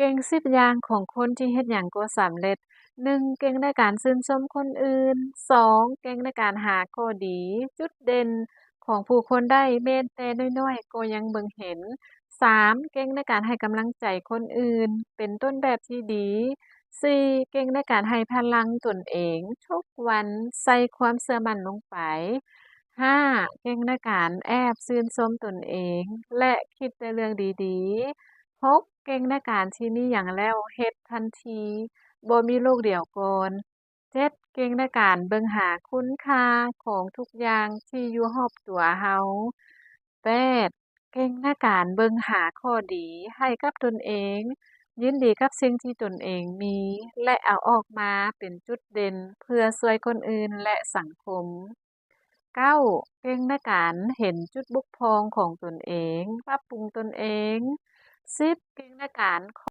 ເກັ່ງສິບຢ່າງຂອງຄົນທີ່ເຮັດຫຍັງກໍສຳເລັດ. ໜຶ່ງ ເກັ່ງໃນການຊື່ນຊົມຄົນອື່ນ. ສອງ ເກັ່ງໃນການຫາຂໍ້ດີ, ຈຸດເດັ່ນຂອງຜູ້ຄົນໄດ້ແມ່ນແຕ່ນ້ອຍໆກໍຍັງເບິ່ງເຫັນ. ສາມ ເກັ່ງໃນການໃຫ້ກຳລັງໃຈຄົນອື່ນ, ເປັນຕົ້ນແບບທີ່ດີ. ສີ່ ເກັ່ງໃນການໃຫ້ພະລັງຕົນເອງທຸກວັນ, ໃສ່ຄວາມເຊື່ອໝັ້ນລົງໄປ. ຫ້າ ເກັ່ງໃນການແອບຊື່ນຊົມຕົນເອງ ແລະ ຄິດແຕ່ເລື່ອງດີໆ. ຫົກ ເກັ່ງໃນການທີ່ມີຫຍັງແລ້ວເຮັດທັນທີ, ບໍ່ມີໂລກດຽວກ່ອນ. ເຈັດ ເກັ່ງໃນການເບິ່ງຫາຄຸນຄ່າຂອງທຸກຢ່າງທີ່ຢູ່ຮອບຕົວເຮົາ. ແປດ ເກັ່ງໃນການເບິ່ງຫາຂໍ້ດີໃຫ້ກັບຕົນເອງ, ຍິນດີກັບສິ່ງທີ່ຕົນເອງມີ ແລະ ເອົາອອກມາເປັນຈຸດເດັ່ນເພື່ອຊ່ວຍຄົນອື່ນ ແລະ ສັງຄົມ. ເກົ້າ ເກັ່ງໃນການເຫັນຈຸດບົກຜ່ອງຂອງຕົນເອງ, ປັບປຸງຕົນເອງ. ສິບ ເກັ່ງໃນການຂ